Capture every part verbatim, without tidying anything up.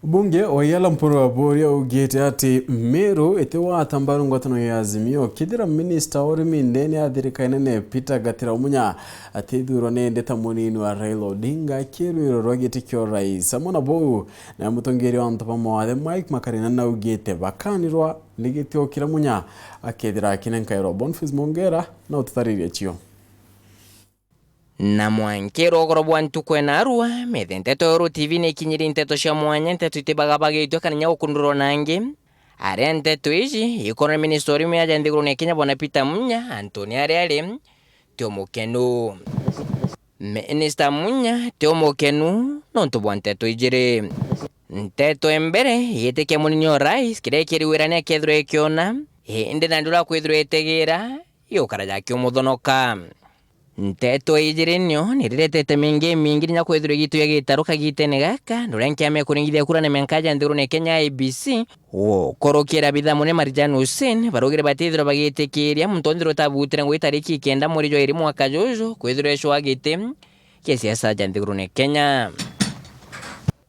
Mbunge wa Yala Mpuru Aburi augite ati Meru itigwata mbaru ngwatano ya Azimio kethira minista wa urimi ndene ya thirikari nene Peter Gatira Munya atithurwa ni ndi ta munini wa Raila Odinga kirwiro rwa giti kia urais. Amwe na bau, na mutongeria wa antu ba mawathe Mike Makarina naugite bakanirwa ni giti o kiria Munya akethira akinenkairwa. Boniface Mongera na ututaririe cio. Na mwanki rugoro bwa ntuku ena arua, methe nteto ya Uru T V ni ikinyiri nteto cia mwanya, nteto itibagabagitwe kana inya gukundurwa na angi. Aria nteto iji ikorwa ni minista urimi aja nthigurune ya Kenya bwana Peter Munya, antu ni aria ari ti umukenu. Minista Munya ti umukenu nontu bwa nteto ijiri. Nteto ya mbere, yitikia munini o rais kiria ikiriwira ni akethirwa ikiona, indi nandi uria akwithirwa itigira, igukara jakiumuthonoka. Nteto ijiri nio nirirete itemi ingi imingi inya kwithirwa igituya gitaru kagitene gaka, nuria nkiama ikuringithia kura na mianka ja nthigurune ya Kenya I E B C, gukurukira bitha munene Marjan Hussein, baraugire batithirwa bagitikiria muntu onthirwa utabutire ngugi tariki ikenda mweri jwa iri mwaka juju, kwithirwa ecwa giti kia siasa ja nthigurune ya Kenya.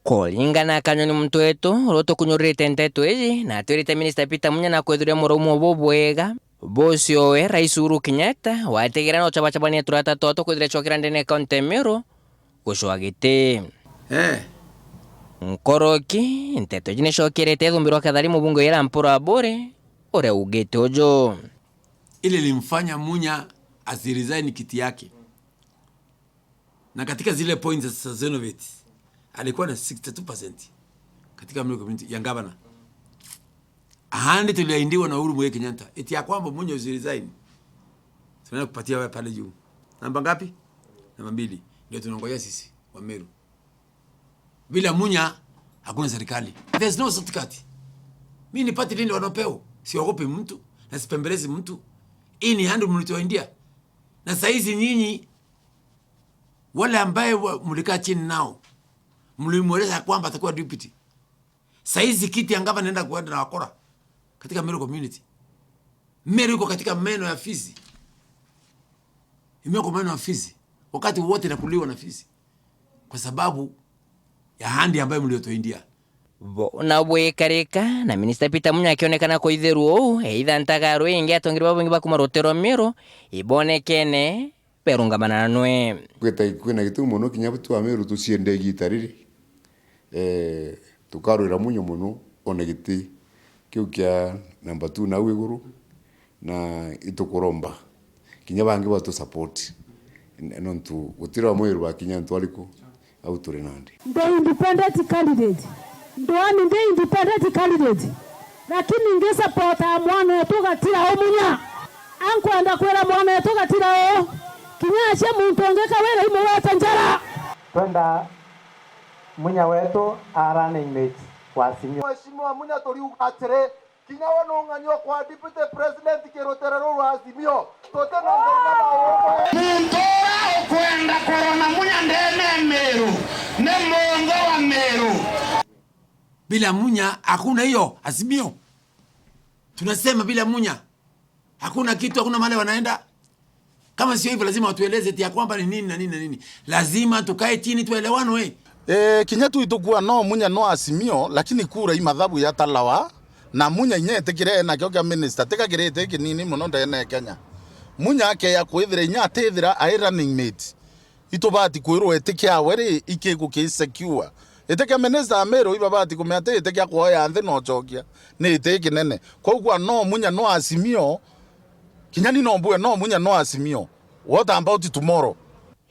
Kuringana na Kanyoni muntu wetu, uria utukunyuririte nteto iji, na atwirite minista Peter Munya na kwithirwa muraumo bubwega, Bosi owe, Rais Uhuru Kenyatta, watigire no chabachabania turata twao twa kwithira chokera ndene ya kaunti ya Meru, gucwa giti. Eh. Nkoroki, nteto iji nicokerete ithumbirwa kathari mubunge wa Ira Mpuru Aburi, uria ugite uju. Ile ilimfanya Munya asiresign kiti yake. Na katika zile points za Zenovate, alikuwa na sixty two percent katika Meru community ya gavana. Ahandi tuliaindiwa na Uhuru Muigai Kenyatta, eti ya kwamba Munya usiresign. Tunaenda kupatia wewe pale juu. Namba ngapi? Namba mbili. Ndio tunaongojea sisi wa Meru. Bila Munya, hakuna serikali. There's no shortcut. Mimi ni party leader wa Nopeo. Siogopi mtu, na sipembelezi mtu. Hii ni hand mlitoa India. Na saizi nyinyi, wale ambaye wa-, mlikaa chini nao, mlimweleza ya kwamba atakuwa deputy. Saizi kiti ya gavana inaenda kuenda na wakora katika Meru community. Meru iko katika meno ya fisi. Imewekwa meno ya fisi. Wakati wote inakuliwa na fisi. Kwa sababu ya handi ambayo mliotoindia. Bo na bwikarika, na minista Peter Munya akionekana kuitherua uu, eitha ntagaru ingi atongeria babingi ba kuma rutero Meru, ibonekene berungamana na nwe. Kwita, kwina gitumi mono kinya butu wa Meru tuciende igita riri. Eh, tukarwira Munya mono, ona giti kiu kia namba two nau iguru, na itukuromba kinya bangi batu support. N-, nontu gutira mwiru bakinya antu ariku, au turi nandi. Ndi independent candidate. Ndwani ndi independent candidate. Lakini ngi support mwana wetu Gatira Munya. Ankwenda kwira mwana wetu Gatira, kinya acie muntu ungi kawira imugwete njara. Twenda Munya wetu a running mate wa Azimio. Mheshimiwa Munya, turiuga atiri, kinya we nung'ani ukwa deputy president kirutere ruu rwa Azimio. Tuti na ng'ana na umwe. Muntu uria ukwenda kurona Munya ndene Meru ni munthe wa Meru. Bila Munya hakuna hiyo Azimio. Tunasema bila Munya hakuna kitu, hakuna mahali wanaenda. Kama sio hivyo, lazima watueleze eti ya kwamba ni nini na nini na nini. Lazima tukae chini tuelewanwe. Eh, kinya tu itukua no Munya no Azimio, lakini kura i mathabu yatalawa, na Munya inya etikire enakio kia minister, tika kirite kinini mono ndene ya Kenya. Munya akeya kwithira inya atithira ai running mate. Itubati kwirwa itikia we ri, ikigu ki secure. Itikia minister ya Meru ibabati kumenya ati itikia kuoya nthi na ucokia. Ni iti kinene. Koguo no Munya no Azimio, kinya ni no mbue no Munya no Azimio. What about tomorrow?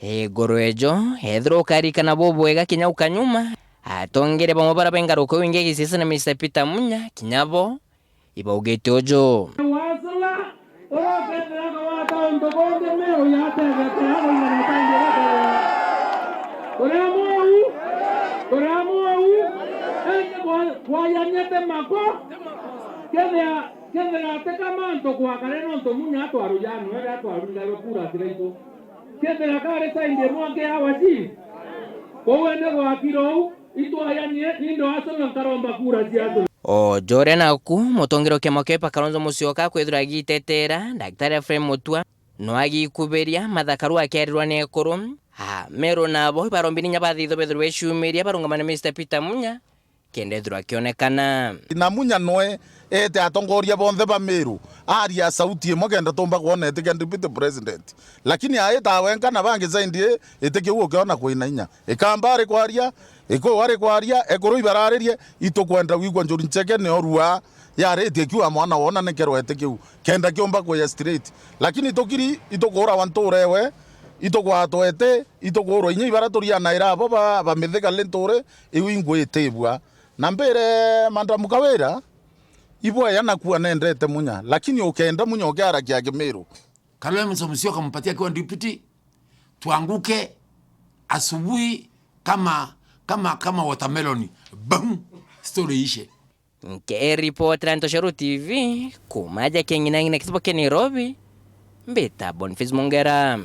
Iguru ejo, ethirwa ukarikana bubwega kinya ukanyuma, atongeria bamwe baria ba ngaruka wingi gisiasa na minister Peter Munya, kinya bo ibaugite uju. Wasla, uria ukethira akagwata untu bungi Meru yategete, akoigana utangi ugakorwa. Turi amwe au, turi amwe au, indi kwa-, kwayaniete mako, kethira, kethira ati kama antu kwakare nontu Munya atwarujanwe, ria atwarungairwe kura ciraitu. Kethira kari side imwe aki awa ji, kou indi gwakira uu, itwayanie, ni ndo Arsenal nkaromba kura cia Arsenal. O joria naku, mutongeria wa kiama kia Wiper Kalonzo Musyoka akwithirwa agitetera, Daktari Ephraim Mutua, no agikubiria mathakaru akiarirwa ni ekuru. A, Meru nabo ibarombire inya bathithwa bethirwe ciumiria barungamane Mister Peter Munya, kenda ethirwa akionekana. Na Munya noe ete atongoria bonthe ba Meru aria sauti imwe kenda tumba kwona itikia deputy president, lakini aita wenka na bangi zaidi itikiu ukiona kwina inya. Ikamba ari kwaria, Ikuyu ari kwaria, ekuru ibararirie, itukwenda gwikwa Njuri Ncheke ni orua yaritie kiu a mwana wona ni kerwa itikiu kenda kiumba kwija straight. Lakini tukiri itukuurawa nturewe, itugwatwa iti, itukuurwa inya ibara turianaira abo ba, ba Mithiga Linturi, iu ingwitibua. Na mbire Madam Kawira, ibwaya nakua nendete Munya, lakini ukenda Munya ukiarakia Kimiru. Kalonzo Musyoka mpatie akiwa deputy, tuanguke asubuhi kama kama kama watermelon. Bam! Story ishe. Nkiripotera Ntoshoro T V, kumaja king'inang'ina kisibo kia Nairobi, mbita Boniface Mongera.